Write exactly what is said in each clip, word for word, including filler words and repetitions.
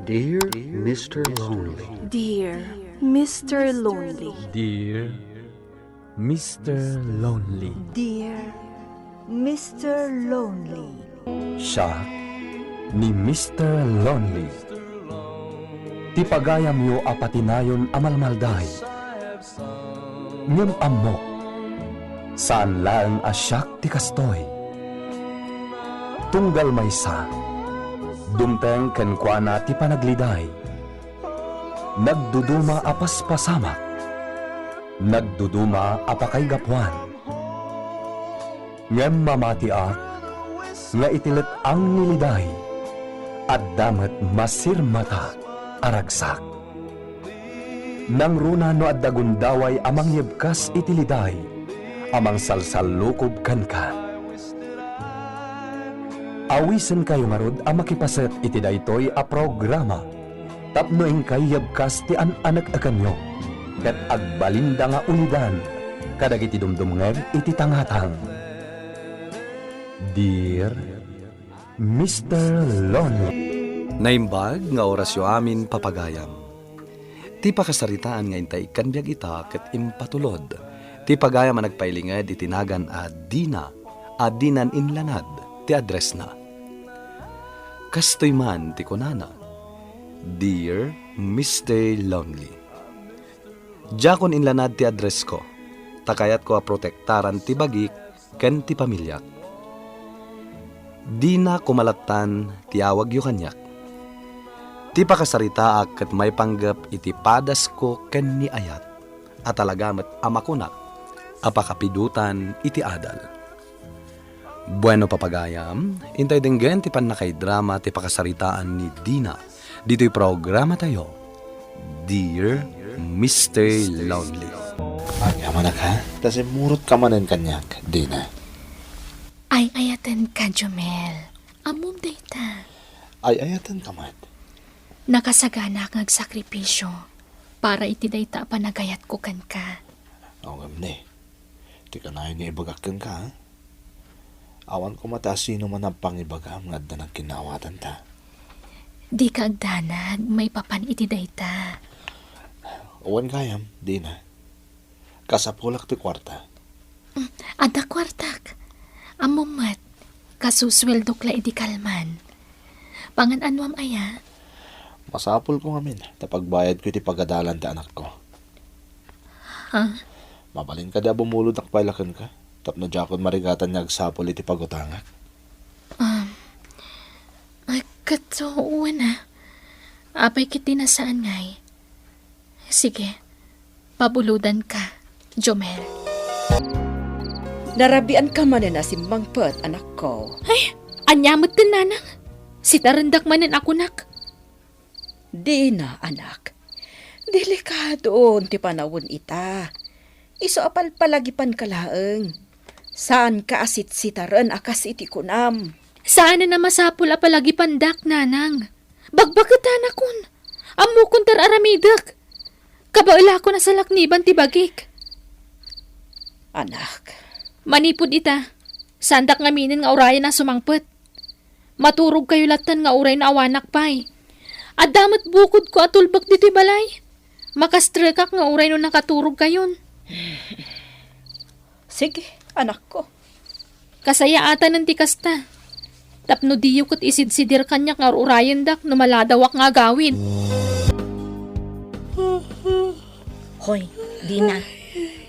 Dear Mister Lonely. Dear Mister Lonely. Dear Mister Lonely. Dear Mister Lonely. Siak ni Mister Lonely. Ti pagayamyo a patinayon a malmalday. Ngem ammok, saan laeng a siak ti kastoy. Tunggal maysa, dumteng kenkuana ti panagliday. Nagduduma a paspasamak, nagduduma a pakaigapuan. Ngem mamatiak nga iti let-ang ni liday, adda met masirmata a ragsak. Nangruna no adda gundaway a mangyebkas iti liday a mangsalsallukob kenka. Awisenkayo ngarud a makipaset iti daytoy a programa tapno inkay yebkas ti an-anek-ekanyo ket agbalinda nga ulidan kadagiti dumdumngeg iti tangatang. Dear Mister Lonely. Naimbag nga orasyo amin, papagayam. Ti pakasaritaan nga intay ikkan biag ita ket impatulod ti pagayam a nagpailinged iti nagan a Dina a dinan inlanad ti addressna. Kastoy man ti kunana, "Dear Mister Lonely, diakon inlanad ti addressko, ta kayatko a protektaran ti bagik ken ti pamiliak. Dina koma lattan ti awagyo kaniak. Ti pakasaritaak ket maipanggep iti padasko ken ni ayat a talaga met a makunak a pakapidotan iti adal." Bueno, papagayam, intay denggen ti pannakaidrama ti pakasaritaan ni Dina ditoy programatayo, Dear Mister Lonely. Agyaman a ka, ta simmurot ka manen kaniak, Dina. Ay-ayaten ka, Jomel. Ammom dayta. Ay-ayaten ka met. Nakasaganaak nga agsakripisyo para iti dayta a panagayatko kenka. Aw, ngem ne, ti kanayon nga ibagak kenka, ha? Awan koma ta sino man a pangibagam nga adda nagkinnaawatanta. Dika agdanag maipapan iti dayta. Wen gayam, Dina. Kasapulak ti kuarta. Mm, adda kuartak. Ammom met, kasusueldok la idi kalman. Pangan-anuam aya? Masapulko ngamin ta pagbayadko iti pagadalan ti anakko. Ha? Mabalin kadi a bumulodnak pay la kenka tapno diakon marigatan nga agsapul iti pagutangak? Um, ay, kato, wen a. Apay ket ti saan ngay. Sige, pabulodanka, Jomel. Narabianka manen a simmangpet, anakko. Ay, ania metten, nanang? Sitarendak manen a kunak. Dina, anak. Delikadon ti panawen ita. Isu a palpalagipanka laeng. Saanka a sitsitaren a kas iti kunam. Saanen a masapul a palagipandak, nanang. Bagbaketanakon. Ammokon ti ar-aramidek. Kabaelakon a salakniban ti bagik. Anak. Manipud ita, saandak ngaminen nga urayen a sumangpet. Maturogkayo lattan nga uray no awanak pay. Adda met bukodko a tulbek ditoy balay. Makastrekak nga uray no nakaturogkayon. Sige, anakko. Kasayaatanen ti kasta. Tapno diyo ket isidsidir kaniak nga ur-urayendak no maladawak nga agawid. Hoy, Dina,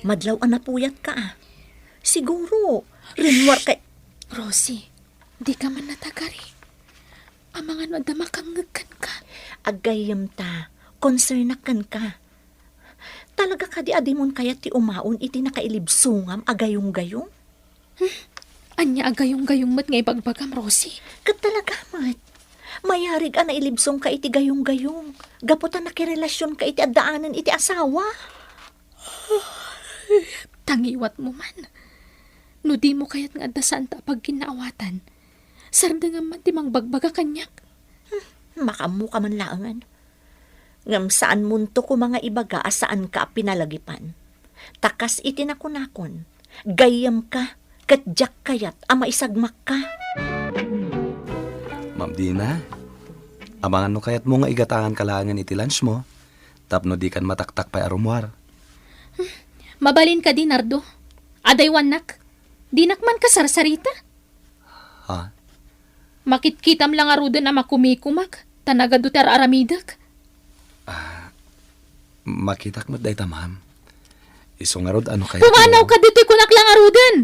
madlaw a napuyatka a. Siguro, rimmuar kay... Rosie, dika man natagari. Amangan no adda makangngeg kenka. Aggayyemta, concernak kenka. Talaga kadi a dimon kayat ti umaon iti nakailibsongam a gayonggayong? Hmm? Ania a gayonggayong met nga ibagbagam, Rosie? Ket talaga met. Mayarig a nailibsongka iti gayonggayong gapu ta nakirelasionka iti addaanen iti asawa. Tangiwatmo man. No dimo kayat nga adda saanta a pagkinnaawatan, sardengam man ti mangbagbaga kaniak. Hmm, makaammoka man laengen. Ngem saanmonto koma nga ibaga a saanka a pinalagipan. Ta kas iti nakunakon, gayyemka ket diak kayat a maisagmakka. Ma'am Dina, Amangan no kayatmo nga igatanganka laengen iti lunchmo, tapno dikan mataktak pay a rummuar. Mabalin kadi, Nardo? Adaywannak. Dinak man kasarsarita. Ha? Makitkitam la ngaruden a makumikumak, ta nagadu ti ar-aramidek. Makitak met dayta, ma'am. Isu ngarud, ano kaya? Pumanawka ditoy kunak la ngaruden.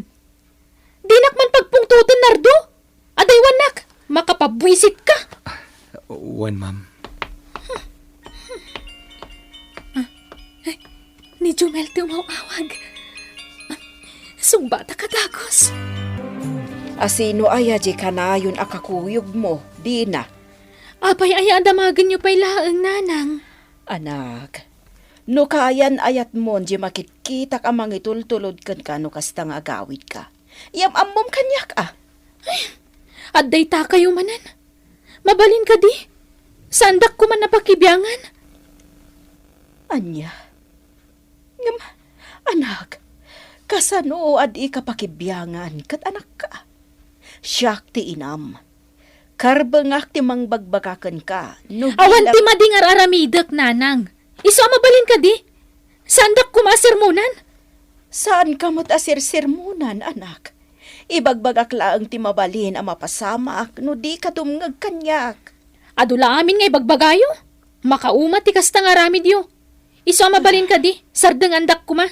Dinak man pagpungtoten, Nardo. Adaywannak, makapabuisitka. Wen, ma'am. Ni Jumel ti umaw-awag. Sungbatak a dagus. A sino aya di kanayon a kakuyogmo, Dina? Apay aya a damagenyo pay laeng, nanang? Anak, no kayan-ayatmon di makitkitak a mangitultulod kenka no kasta nga agawidka, yam-ammom kaniak a. Ay, adda itakayo manen. Mabalin kadi? Saandak koma a pakibiangan. Ania? Ngem, anak, kasano a dika pakibiangan ket anakka? Siak ti inam. Karbengak ti mangbagbaga kenka no awan bilang ti madi nga ar-aramidek, nanang. Isu a mabalin kadi? Saandak koma a sermonan? Saanka met a sersermonan, anak. Ibagbagak laeng ti mabalin a mapasamak no dika dumngeg kaniak. Adu la amin nga ibagbagayo. Makauma ti kasta nga aramidyo. Isu a mabalin kadi, sardengandak koma.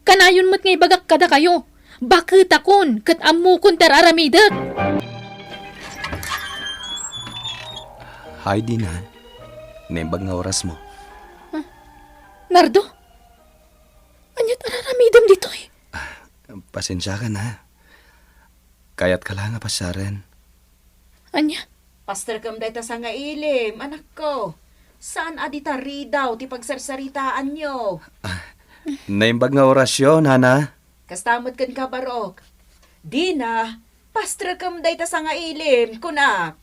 Kanayon met nga ibagak kadakayo, baketakon ket ammokon ti ar-aramidek. Hi, Dina. Naimbag nga orasmo. Ah, Nardo? Ania ti ar-aramidem ditoy? Pasensiakan, ha. Kayatka la nga pasiaren. Ania? Pasterkem dayta sangailim, anakko. Saan a dita ridaw ti pagsarsaritaanyo. Ah, naimbag nga orasyo, nana. Kasta met kenka, Barok. Dina, pasterkem dayta sangailim, kunak.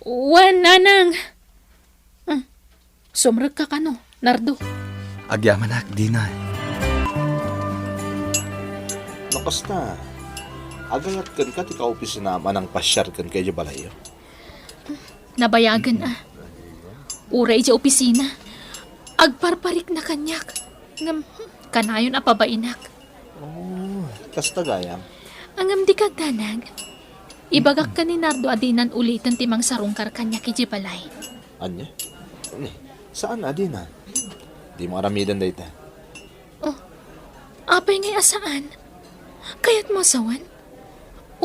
Wen, nanang. Hmm. Sumrekka kano, Nardo? Agyamanak, Dina. No kasta, agayat kenka ti kaopisinam a nangpasiar kenka idiay balayyo? Nabayagen a. Uray idiay opisina, agparparikna kaniak. Ngem, kanayon a pabainak. Oh, kasta gayam. Ngem dika agdanag. Ibagak ken ni Nardo a dinan uliten ti mangsarungkar kaniak idiay balay. Ania? Ni, saan a dinan? Dimo aramiden dayta. Oh, apay ngay a saan? Kayatmo a sawen?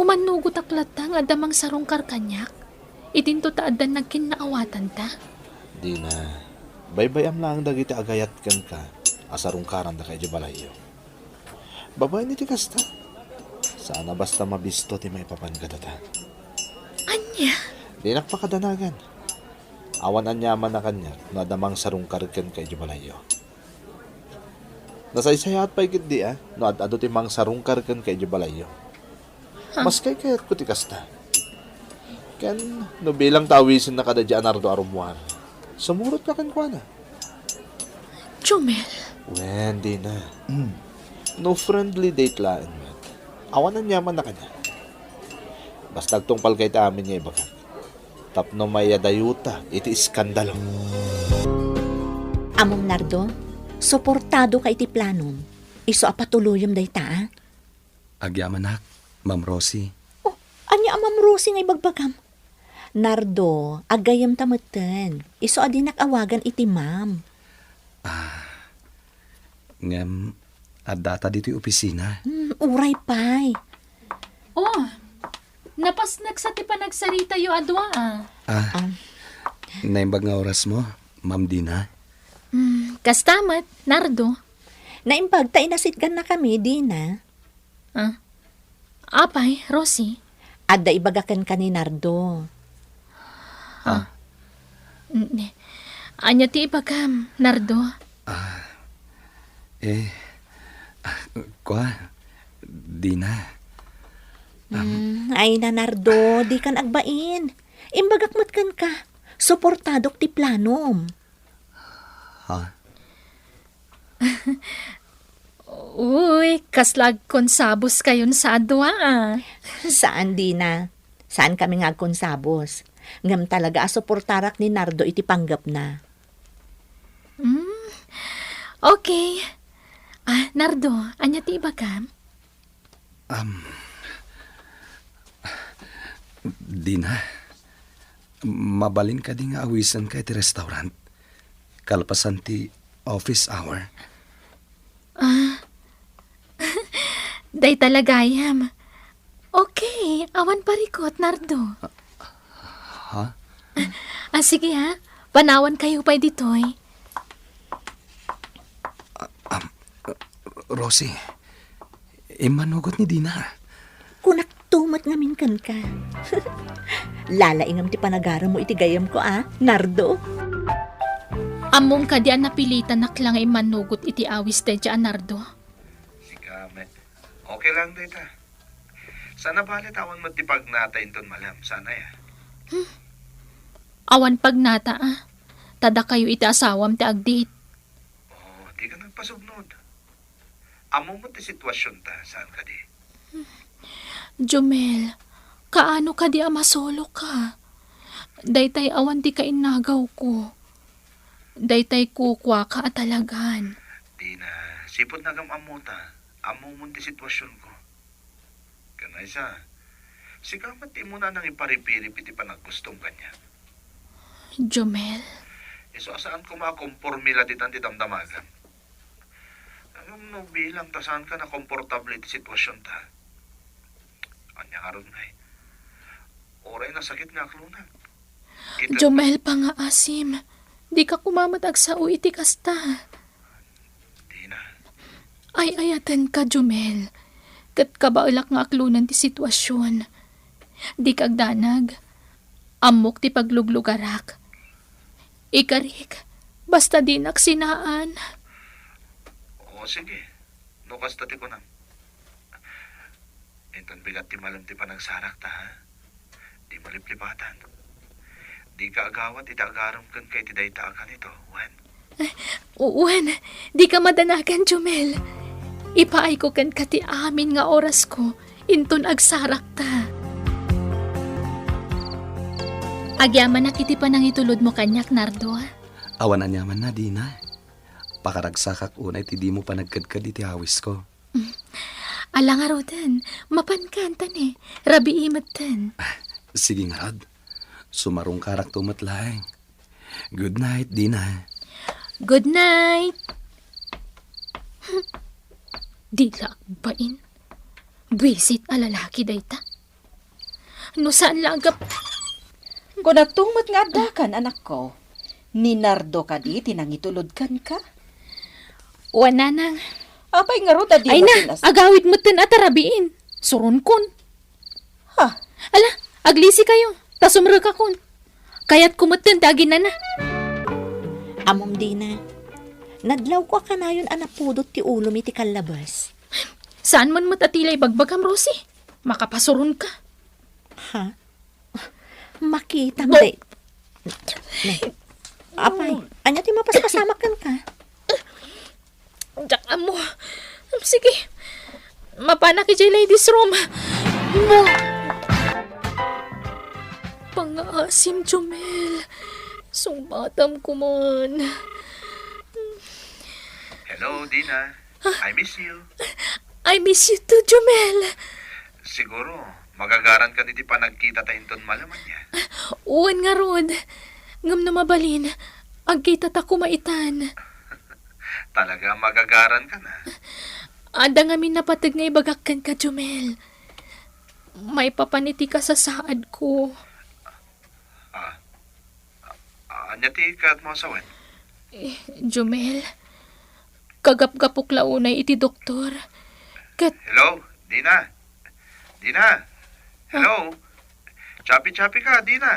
Umannugotak latta nga adda mangsarungkar kaniak. Idinto ta addan nagkinnaawatanta. Dina, baybay-am laeng dagiti agayat kenka a sarungkarandaka idiay balayyo. Babaen iti kasta, saan a basta mabisto ti maipapan kadata. Ania? Dinak pakadanagan. Awan aniaman a kaniak no adda mangsarungkar kenka idiay balayyo. Nasaysayaat pay ketdi a no ad-adu ti mangsarungkar kenka idiay balayyo. Ha? Mas kaykayatko ti kasta. Ken no bilang ta awisenna kadadia a Nardo a rummuar, sumurotka kenkuana. Jumel. Wen, Dina. Mm. No friendly date laeng met, awan aniaman a kaniak. Basta agtungpalka iti amin nga ibagak tapno mayadayota iti iskandalo. Ammom, Nardo, suportadoka iti planom. Isu a patuloyem dayta, a. Agyamanak, Ma'am Rosie. Oh, ania a Ma'am Rosie nga ibagbagam? Nardo, aggayemta metten. Isu a dinak awagan iti ma'am. Ah, ngem, addata ditoy opisina. Hmm, uray pay. Oh, napasneksa ti panagsaritayo a dua, a. Ah, Ah. Naimbag nga orasmo, Ma'am Dina. Hmm, kasta met, Nardo. Naimbag ta inasitgannakami, Dina. Ah. Apay, Rosie? Adda ibaga kenka ni Nardo. Ah. Mm, ania ti ibagam, Nardo? Ah, eh, ah, kua, Dina. Am- Mm, ay na, Nardo, dikan agbain. Imbagak met kenka, suportadok ti planom. Ha? Uy, kasla agkonsabuskayon sa a dua, a. Saan, Dina. Saankami nga agkonsabus. Ngem talaga a suportarak ni Nardo iti panggepna. Mm, okay. Ah, Nardo, ania ti ibagam? Um, Dina, mabalin kadi nga awisenka iti restaurant? Kalpasan ti office hour? Ah, dayta la gayam. Okay, awan parikut, Nardo. Ha? Ah, sige ha. Panawankayo pay ditoy. Ah, um, Rosie, immanugot ni Dina. Kunak to met ngamin kenka. Lalaingem ti panagarem mo iti gayamko, a, Nardo. Ammom kadi a napilitanak la nga immanugot iti awis daydiay a Nardo? Sika met. Okay lang dayta. Saan a bale ta awan met ti pagnata inton malem, saan aya? Hmm. Awan pagnata, a. Ta dakayo iti asawam ti agdate. Oh, dika nagpasubnod. Ammom met ti situasionta, saan kadi? Jumel, kaano kadi a masoloka? Daytay awan ti kainnagawko. Daytay kukuaka a talagan. Dina, sipud nagam-ammota, ammomon ti situasionko. Ken maysa, sika met ti umuna a nangiparipirip iti panagkustom kaniak. Jumel? Isu a saan koma a komporme la ditan ti damdamagam. Ngem no bilang ta saanka a komportable iti situasionta, ania ngarud ngay? Uray nasakit nga aklonak. Ita- Jumel, pangaasim. Dika koma met agsao iti kasta. Dina. Ay-ayatenka, Jumel. Ket kabaelak nga aklonen ti situasion. Dika agdanag. Ammok ti pagluglugarak. Ikarik, basta dinak sinaan. O, sige. No kasta ti kunam. Inton bigat ti malem ti panagsarakta, ha? Di maliplipatan. Dika agawat iti agarem kenka iti dayta a kanito, wen? Eh, u-, wen, dika madanagan, Jumel. Ipaayko kenka ti amin nga orasko, inton agsarakta. Agyamanak iti panangitulodmo kaniak, Nardo. Awan aniamanna, Dina. Pakaragsakak unay ti dimo panagkedked iti awisko. Ala ngaruden, mapanka, Antone. Rabii metten. Sige ngarud. Sumarungkarakto met laeng. Good night, Dina. Good night. Di la agbain. Buisit a lalaki dayta. No saan la agap- Kunakto met nga addakan, anakko. Ni Nardo kadi ti nangitulod kenka? Wen, nanang. Apay ngarud a di Ay na, matin-as- agawid metten a tarabiin. Suronkon. Ha? Ala, aglisikayo. Ta sumrekakon. Kayatko metten ti aginana. Ammom, Dina. Nadlawko a kanayon a napudot ti ulom iti kallabes. Saan man met a ti la ibagbagam, Rosie. Makapasuronka. Ha? Makitam Bo- day. Ne. Apay, ania ti mapaspasamak kenka? Diak ammo. Sige. Mapanak idiay ladies room. Bo- Pangaasim, Jumel. Sungbatam kuman. Hello, Dina. I miss you. I miss you too, Jumel. Siguro, magagaran ka iti panagkita ta inton malem aya. Wen ngarud. Ngem no mabalin, agkita ta koma itan. Talaga, magagaran ka na. Adda ngamin napateg nga ibagak kenka, Jumel. Maipapan iti kasasaadko. Ah, ah, ania ti kayatmo a sawen? Eh, Jumel, kagapgapok la unay iti doktor. Ket Hello, Dina? Dina? Hello? Chapi-chapi ka, Dina?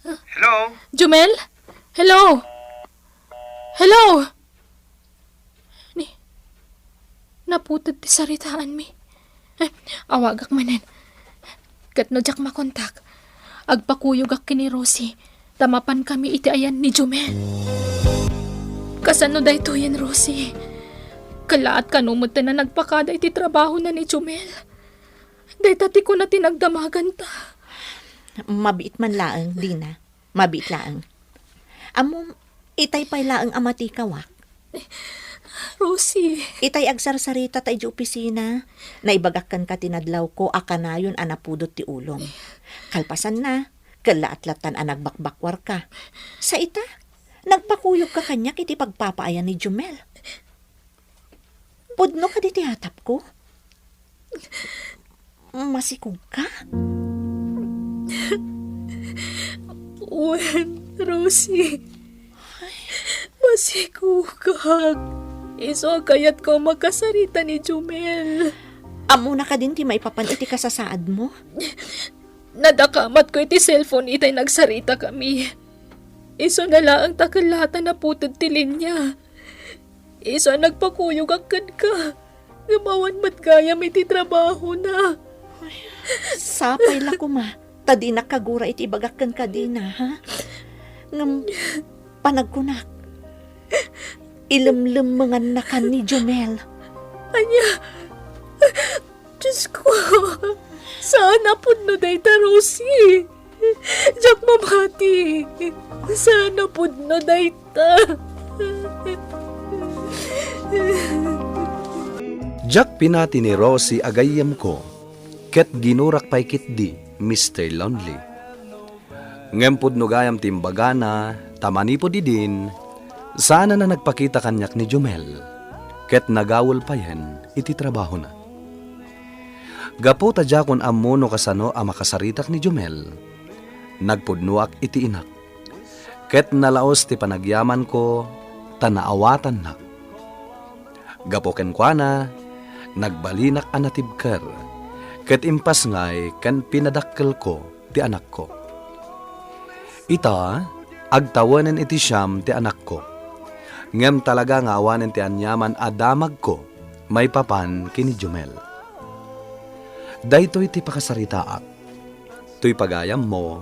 Hello? Jumel? Hello? Hello? Ni, naputed ti saritaanmi. Eh, awagak manen. Ket no diak makontak, agpakuyogak ken ni Rosie, ta mapankami iti ayan ni Jumel. Kasano daytoyen, Rosie? Kellaat kano metten a nagpakada iti trabahona ni Jumel. Dayta ti kuna ti nagdamaganta. Mabiit man laeng, Dina. Mabiit laeng. Ammom, itay pay laeng a matikawak. Rosie. Itay agsarsarita ta idiay opisina, naibagak kenka ti nadlawko a kanayon a napudot ti ulom. Kalpasanna, kellaat lattan a nagbakbakwarka. Sa ita, nagpakuyogka kaniak iti pagpapaayan ni Jumel. Pudno kadi ti atapko? Masikogka? Wen, Rosie. Masikogak. Isu a kayatko a makasarita ni Jumel. Ammona kadin ti maipapan iti kasasaadmo? Nadakamatko iti cellphone itay nagsaritakami. Isuna laeng ta kellaatan a napudot ti linia. Isu a nagpakuyogak kenka. Ngem awan met gayam iti trabahona. Sapay la koma, ta dinak kagura iti ibagak kenka, Dina, ha? Ngem panagkunak, ilemlemmengannakan ni Jumel. Ania? Diosko, saan a pudno dayta, Rosie. Diak mamati. Saan a pudno dayta. Diak pinati ni Rosie a gayyemko, ket ginurak pay ketdi, Mister Lonely. Ngem pudno gayam ti imbagana, ta manipud idin, saanna nagpakita kaniak ni Jumel, ket nagawel payen iti trabahona. Gapu ta diakon ammo no kasano a makasaritak ni Jumel, nagpudnoak iti inak, ket nalaos ti panagyamanko ta naawatannak. Gapu kenkuana, nagbalinak a natibker, ket impasngay ken pinadakkelko ti anakko. Ita, agtawenen iti siam ti anakko, ngem talaga nga awanen ti aniaman a damagko maipapan ken ni Jumel. Daytoy ti pakasaritaak. Toy pagayammo,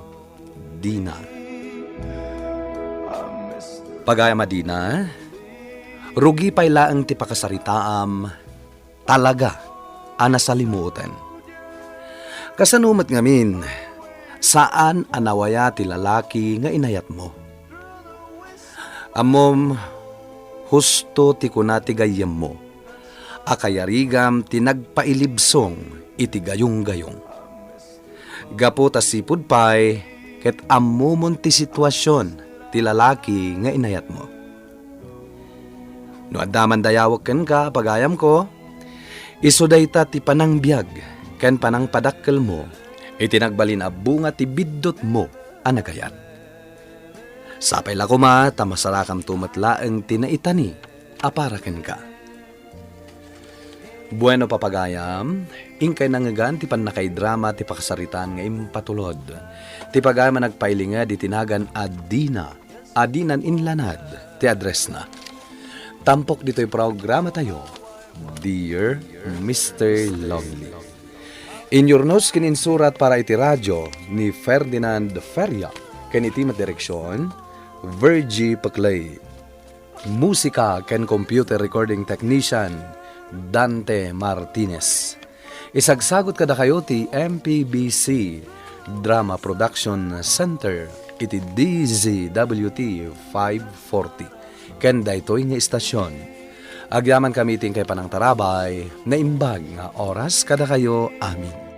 Dina. Pagayam a Dina, rugi pay laeng ti pakasaritaam, talaga a nasalimuoten. Kasano met ngamin, saan a nawaya ti lalaki nga inayatmo? Ammom, husto ti kuna ti gayyemmo, a kayarigam ti nagpailibsong iti gayunggayong. Gapu ta sipud pay ket ammomon ti situasion ti lalaki nga inayatmo. No adda man dayawek kenka, pagayamko, isu dayta ti panangbiag ken panangpadakkelmo iti nagbalin a bunga ti biddutmo a nagayat. Sapay la koma ta masarakamto met laeng ti naitani a para kenka. Bueno, papagayam, inkay nangngegan ti pannakaidrama ti pakasaritaan nga impatulod. Ti pagayam a nagpailinged iti nagan a Dina, a dinan inlanad ti addressna. Tampok ditoy programatayo, Dear Mister Lonely. Inyurnos ken insurat para iti radio ni Ferdinand Feria ken iti met direksion, Virgie Peclay. Musika ken computer recording technician, Dante Martinez. Isagsagut kadakayo ti M P B C Drama Production Center iti D Z W T five forty. Ken daytoy nga istasyon, agyamankami iti inkay panangtarabay, naimbag nga oras kadakayo amin.